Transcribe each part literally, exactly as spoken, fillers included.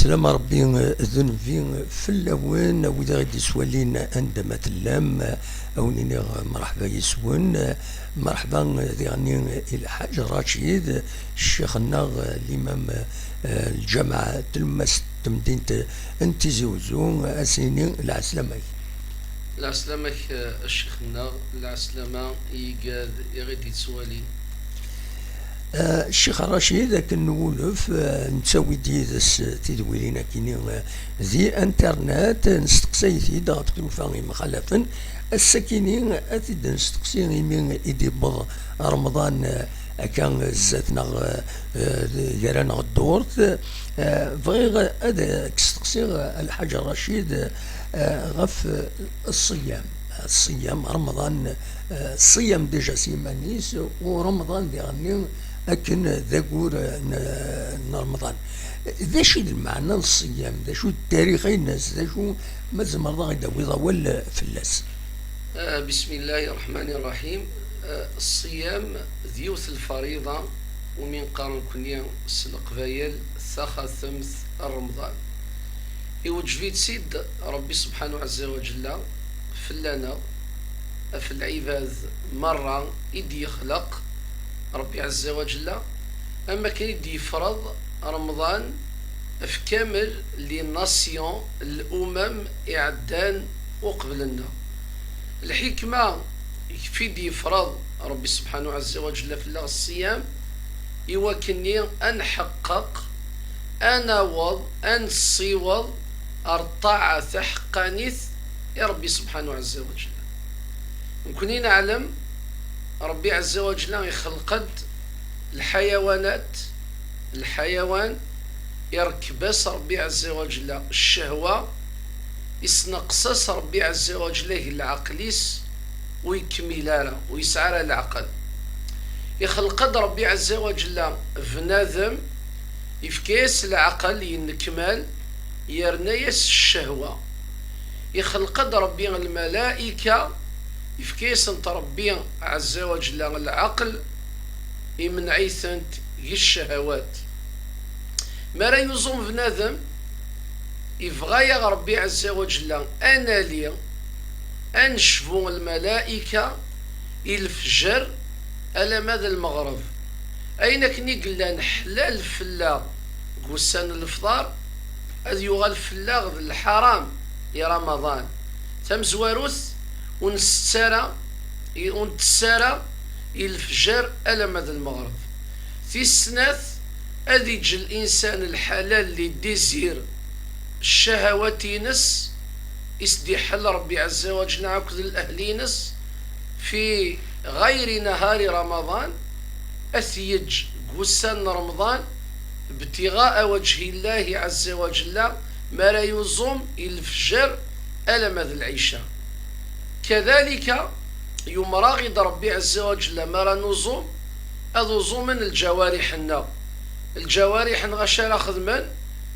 Sslam Ṛebbi d nnbi fell-awen, a wid i ɣ-d-ittwalin anda ma tellam, a wen-iniɣ mṛeḥba yes-wen, mṛeḥba diɣenni i Lḥaǧ Racid, ccix-nneɣ, limam, eh, lǧameɛ tlemmast n temdint n Tizi Uzzu, a s-nini lɛeslama-k. Lɛeslama-k, eh, a ccix-nneɣ, lɛeslama i yigad i ɣ-d-ittwalin. Eh, Ccix Racid, akken nwulef, eh, nettawi-d yid-s tidwilin akini, eh, di internet, eh, nesteqsay-t-id ɣef tlufa yemxalafen. Ass-akini, ad t-id-nesteqsi imi i d-yewweḍ Remḍan, eh, akka zdat-neɣ, eh, eh, gar-aneɣ ddurt. Eh, bɣiɣ ad k-steqsiɣ, eh, a Lḥaǧ Racid, eh, ɣef, eh, ṣṣiyam. Ṣṣiyam, Remḍan, eh, ṣṣiyam déjà s yiman-is, u Remḍan diɣenni akken d aggur, eh, n, n Remḍan. D acu i d lmeɛna n ṣṣiyam? D acu d tarix-ines? D acu ma tzemreḍ ad ɣ-d-tawiḍ awal, eh, fell-as? Eh, bismillahi rreḥmani rraḥim. Eh, ṣṣiyam d yiwet n lfariḍa umi neqqar nekkni s leqbayel taxatemt n Remḍan. Iweǧǧeb-itt-id Ṛebbi subḥanahu ɛezza wa ǧella fell-aneɣ, ɣef lɛibad merra i d-yexleq Ṛebbi ɛezza wa ǧella, am wakken i d-yefreḍ Remḍan ɣef kamel les nations, lumam iɛeddan uqbel-nneɣ. Lḥikma ɣef i d-yefreḍ Ṛebbi subḥanahu ɛezza wa ǧella fell-aɣ ṣṣiyam, i wakken-nni ad nḥeqqeq, ad naweḍ, ad nessiweḍ ar ṭṭaɛa taḥeqqanit i Ṛebbi subḥanahu ɛezza wa ǧella. Nekkni neɛlem Ṛebbi ɛezza wa ǧella ixleq-d lḥayawanat, lḥayawan iṛekkeb-as Ṛebbi ɛezza wa ǧella ccehwa, isneqs-as Ṛebbi ɛezza wa ǧella deg leɛqel-is, ur ikmil ara, ur yesɛi ara leɛqel. Ixleq-d Ṛebbi ɛezza wa ǧella bnadem, yefka-yas leɛqel yennekmal, yerna-yas ccehwa. Ixleq-d Ṛebbi lmalaika, yefka-yasent Ṛebbi ɛezza wa ǧella leɛqel, imenɛ-itent deg ccehawat. Mi ara yuẓum bnadem, ibɣa-yaɣ Ṛebbi ɛezza wa ǧella ad nali, ad necbu lmalaika i lefjer alamma d lmeɣreb. Ayen akken i yellan ḥlal fell-aɣ deg wussan n lefḍar, ad yuɣal fell-aɣ d lḥaram i Ramaḍan. Tamezwarut, ur nsett ara, i, ur ntess ara i lefjer alamma d lmeɣreb. Tis snat, ad iǧǧ linsan lḥalal, les désirs, ccahawat-ines, i s-d-iḥell Ṛebbi ɛezza wa ǧella akked lehl-ines, fi ɣayri nahari Ramaḍan, ad t-yeǧǧ deg wussan n Remḍan, ibtiɣa'a wajhi Llahi ɛezza wa ǧella, mi ara yuẓum i lefjer alamma d lɛica. Kadalika, yumer-aɣ-id Ṛebbi ɛezza wa ǧella mi ara nuẓum, ad uẓumen lǧawariḥ-nneɣ. Lǧawariḥ-nneɣ acu ara xedmen?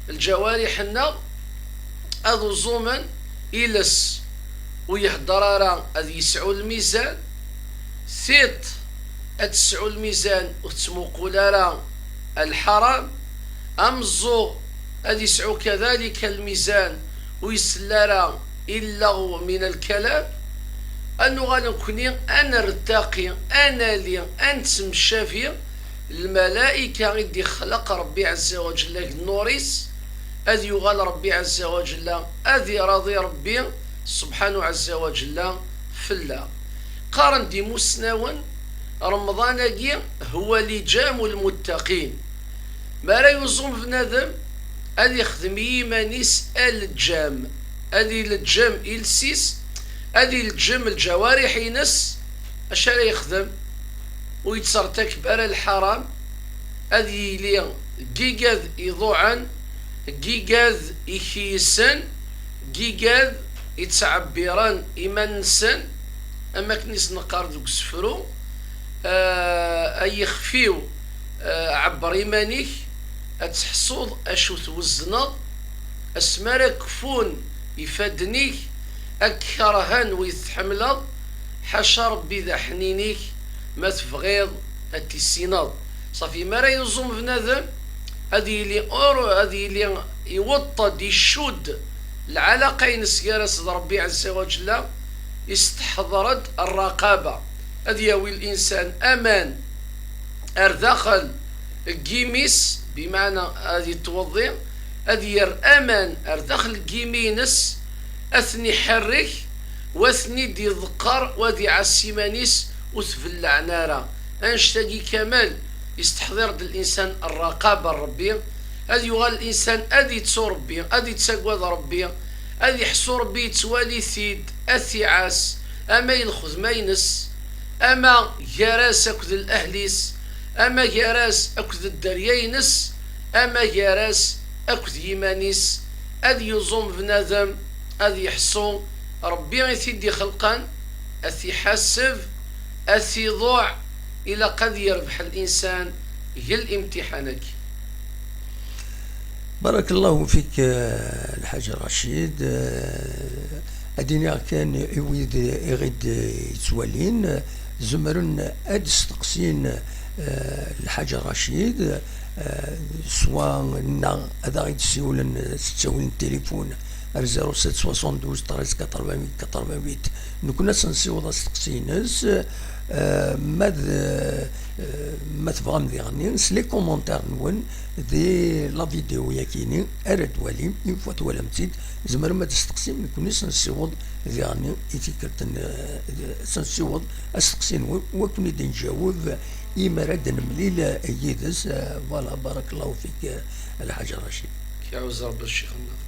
Lǧawariḥ-nneɣ ad uẓumen iles, ur ihedder ara, ad yesɛu lmizan. Tiṭ ad tesɛu lmizan, ur tettmuqul ara lḥaram. Ameẓẓuɣ ad yesɛu kadalika lmizan, ur isell ara i lleɣw min lkalam. Ad nuɣal nekkni ad nertaqi, ad nali, ad nettemcabi lmalaika i d-ixleq Ṛebbi ɛezza wa ǧella deg nnur-is, ad yuɣal Ṛebbi ɛezza wa ǧella, ad iraḍi Ṛebbi subḥanahu ɛezza wa ǧella fell-aɣ. Qqaren-d imussnawen, Remḍan-agi huwa liǧamu lmuttaqin. Mi ara yuẓum bnadem, ad ixdem i yiman-is aleǧǧam, ad ileǧǧem iles-is, ad ileǧǧem lǧawariḥ-ines. Acu ara yexdem? Ur yettertakeb ara lḥaram, ad yili deg igad iḍuɛen, deg igad ikeyysen, deg igad yettɛebbiren iman-nsen, am wakken i s-neqqar deg usefru, eh, ay ixef-iw, eh, ɛebber iman-ik, ad teḥṣuḍ acu twezneḍ, asmi ara kfun ifadden-ik, ad k-kerhen wid tḥemmleḍ, ḥaca Ṛebbi d aḥnin-ik, ma tebɣiḍ ad t-tissineḍ. Ṣafi, mi ara yuẓum bnadem, ad yili ur, ad yili iweṭṭ-d, icudd lɛalaqa-ines gar-as d Ṛebbi ɛezza wa ǧella, isteḥḍer-d rraqaba. Ad yawi linsan aman ar daxel n yimi-s, bimeɛna ad yettweḍḍi, ad yerr aman ar daxel n yimi-ines, ad ten-iḥerrek, u ad ten-id-iḍeqqer, u ad iɛass iman-is ur t-belleɛen ara. Annect-agi kamel, isteḥḍir-d linsan rraqaba n Ṛebbi, ad yuɣal linsan ad ittu Ṛebbi, ad ittagad Ṛebbi, ad iḥṣu Ṛebbi yettwali-t-id, ad t-iɛass, ama i lxedma-ines, ama gar-as akked lehl-is, ama gar-as akked dderya-ines, ama gar-as akked yiman-is. Ad yuẓum bnadem, ad yeḥṣu Ṛebbi i t-id-ixelqen, ad t-iḥaseb, ad t-iḍuɛ. Ilaq ad yerbeḥ linsan g limtiḥan-agi. Barakallahu fik, eh, Lḥaǧ Racid. Eh, ad iniɣ kan i wid i ɣ-id-yettwalin, eh, zemren ad d-steqsin, eh, Lḥaǧ Racid, eh, swa neɣ ad aɣ-id-ssiwlen, eh, s ttawil n tilifun ar zéro sept soixante-douze treize quatre-vingt-huit quatre-vingt-huit. Nekkni ad s-nessiweḍ asteqsi-ines, eh, ma d, eh, ma tebɣam diɣen s les commentaires-nwen di la vidéo-yakini ara d-twalim, une fois twalam-tt-id, tzemrem ad d-testeqsim, nekkni ad s-nessiweḍ diɣen i tikkelt n, eh, ad s-nessiweḍ asteqsi-nwen, wakken i d-nǧaweb imi ara d-nemlil, eh, yid-s. Eh, voilà, barakallahu fik, eh, Lḥaǧ Racid. Iɛuzz Ṛebbi Ccix-nneɣ.